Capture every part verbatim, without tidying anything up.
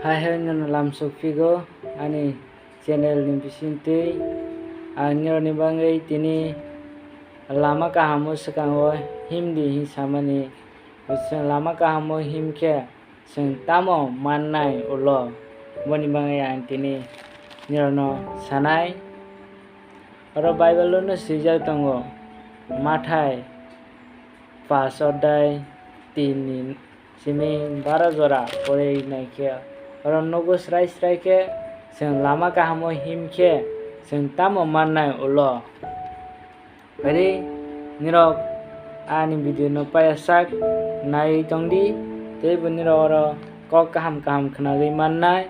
Hai hai, nono lamsok phigo ani channel ni bisingtwi. Ang nirokni bagwi tini lama kahamo swkango himdi hin samani. Chwng lama kahamo himkhe chwng tamo mannai ulo, boni bagwi ang tini nirokno sanai. Oro Bible-o no swijak tongo, Mathai pas odhai tin ni simi baro jora porwi naikhe, oro nugo srai srai khe chwng lama kahamo himkhe chwng tamo mannai ulo. Phai di, nirok ani video no paiyasak naiwi tongdi, teibo nirok oro kok kaham kaham khwnagwi mannai.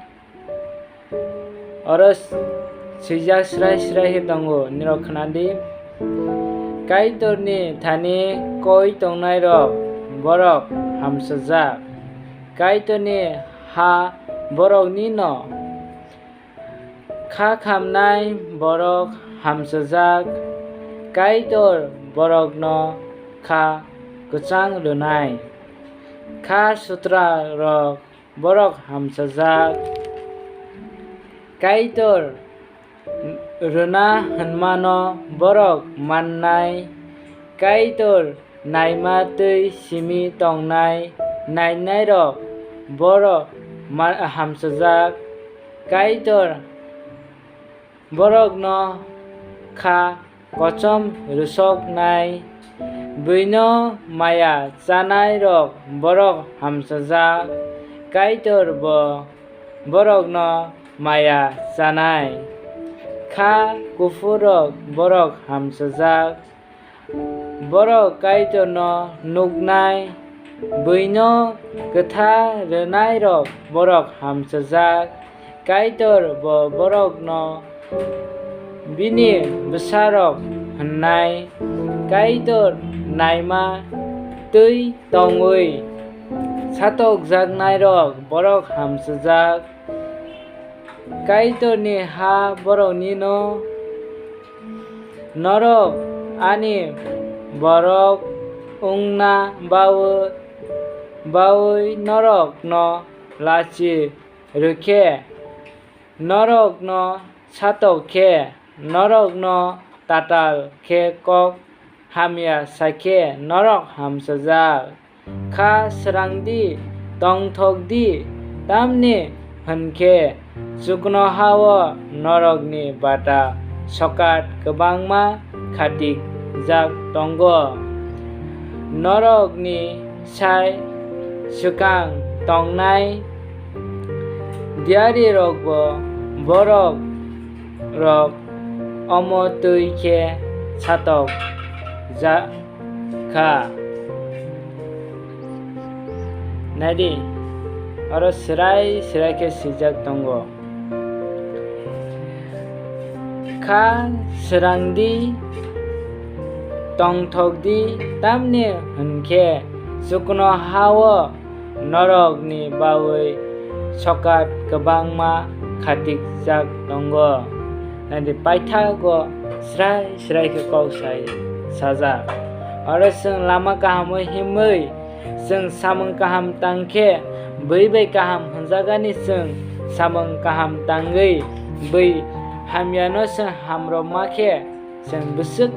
Oro swijak srai srai khe tongo, nirok khwnadi. Kaitorni thani koi tongnairok borok hamsajak. Kaitorni ha borokni no. Kha khamnai borok hamsajak, Kaitor borokno kha kwchang rwnai. Kha sutrarok borok hamsajak, Kaitor rwna hwnmano borok mannai. Kaitor naima twi simi tongnai nainairok borok ma-, hamsajak. Kaitor borokno kha kochom rwsoknai, buino maya chanairok borok hamsajak. Kaitor bo borokno maya chanai. Kha kuphurrok borok hamsajak. Borok Kaitorno nuknai, buino kwtha rwnairok borok hamsajak. Kaitor bo borokno bini bwsarok hwnnai. Kaitor naima twi tongwi satokjaknairok borok hamsajak. Kaitorni ha borokni no, norok ani borok wngna bawi, bawi norokno lachi rwkhe, norokno satok khe, norokno tatal khe kok hamya sakhe norok hamsajak. Kha srangdi, tongthokdi, tamni hwnkhe chuknoha-o norokni bata sokat kwbangma khatikjak tongo. Norokni sai swkang tongnai diyarirokbo borok rok omo twi khe satok ja kha. Naidi, oro srai srai khe swijak tongo. Kha srangdi, tongthokdi, tamni hwnkhe chuknoha-o norokni bawi sokat kwbangma khatikjak tongo. Naidi paithago srai srai khe kok sai sajak. Oro chwng lama kahamo himwi chwng samung kaham tang khe bui bai kaham hwnjagani, chwng samung kaham tangwi bui hamyano chwng hamrokma khe chwng bwswk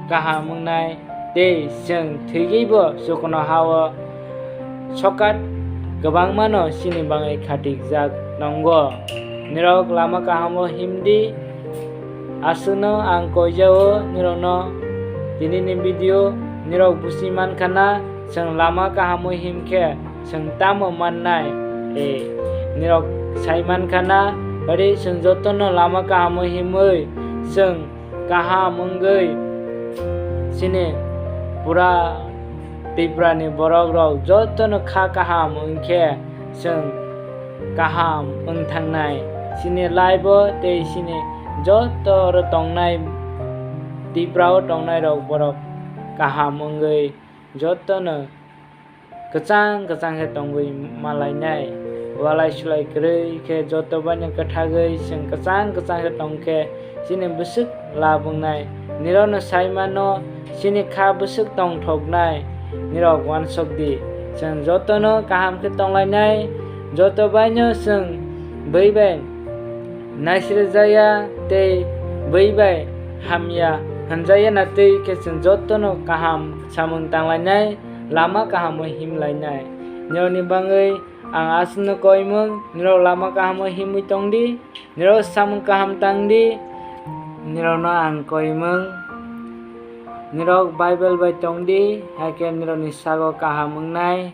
kaham wngnai tei chwng thwiwibo chuknoha-o sokat kwbangmano chini bagwi khatikjak tongo. Nirok lama kahamo himdi, aswkno ang koijao nirokno tinini video nirok busi mankha na, chwng lama kahamo himkhe chwng tamo mannai? E, nirok sai mankha na, ori chwng jotono lama kahamo himwi chwng kaham wngwi chini pura Tripura ni borok rok jotono kha kaham wngkhe chwng kaham wngthangnai. Chini life o tei chini joto oro tongnai Tripura o tongnai rok borok kaham wngwi jotono kwchang kwchang khe tongwi malainai. Walai sulai kwrwi khe joto baino kwthagwi chwng kwchang kwchang khe tongkhe chini bwswk lab wngnai. Nirokno sai mano chini kha bwswk tongthoknai. Nirok uansuk di, chwng jotono kaham khe tonglainai, Joto baino chwng bui bai naisirjaya tei bui bai hamya hwnjaya na twi khe chwng jotono kaham samung tanglainai, lama kahamo himlainai. Nirokni bagwi ang aswkno koimung, nirok lama kahamo himwi tongdi, nirok samung kaham tangdi, nirokno ang koimung, nirok Bible bai tongdi, hakhe nirokni sago kaham wngnai.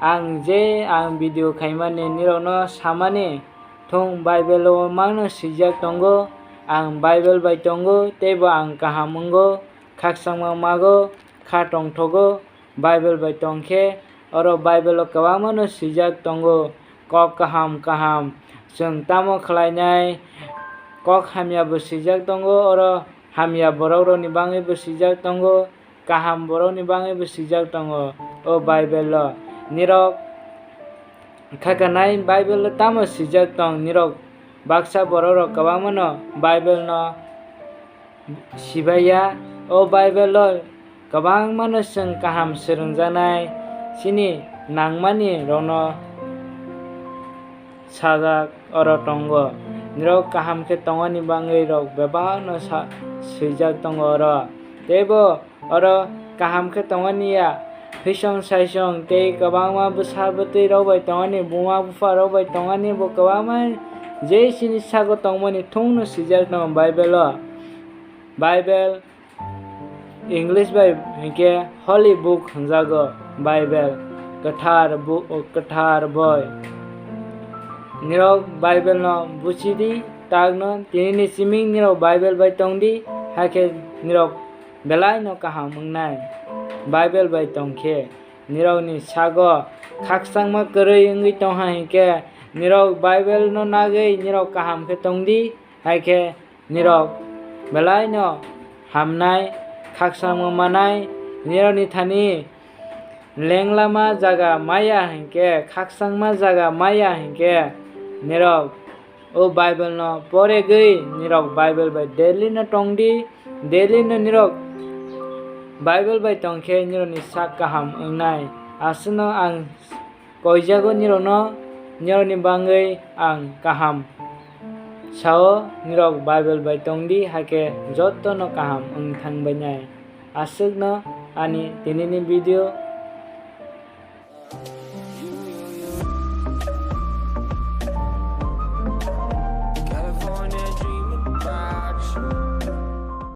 Ang je ang video khaimani nirokno samani, thung Bible-o mangno swijak tongo, ang Bible bai tongo, teibo ang kaham wngo, khakchangma mago, kha tongthogo, Bible bai tongkhe, oro Bible-o kwbangmano swijak tongo, kok kaham kaham, chwng tamo khlainai, kok hamyabo swijak tongo, oro hamya borokrokni bagwibo swijak tongo, kaham borokni bagwibo swijak tongo o Bible-o. Nirok khakanai Bible-o tamo swijak tong, nirok baksa borokrok kwbangmano Bible-no sibaiya. O Bible-o kwbangmano chwng kaham swrwngjaknai, chini nangmani rokno sajak oro tongo. Nirok kaham khe tongmani bagwi rok bebakno sa-, swijak tongo oro. Teibo oro kaham khe tongmani ya, hisong saisong tei kwbangma bwsa bwtwi rok bai tongmani, buma bupha rok bai tongmani, bo kwbangma je chini sago tongmani thungno swijak tongo Bible-o. Bible English bai hinkhe Holy Book hwnjago, Bible, kwthar bu-, kwthar boi. Nirok Bible no buchidi, takno tinini siming nirok Bible bai tongdi, hakhe nirok belai no kaham wngnai. Bible bai tongkhe nirokni sago khakchangma kwrwi wngwi tongha hinkhe nirok Bible no nagwi nirok kaham khe tongdi, hakhe nirok belai no hamnai, khakchangma manai, nirokni thani lenglama jaga maya hinkhe, khakchangma jaga maya hinkhe, nirok o Bible no poregwi, nirok Bible bai daily no tongdi, daily no nirok Bible bai tongkhe nirokni sak kaham wngnai. Aswkno ang koijago nirokno, nirokni bagwi ang kaham sao, nirok Bible bai tongdi, hakhe jotono kaham wng thangbainai. Aswkno ani tinini video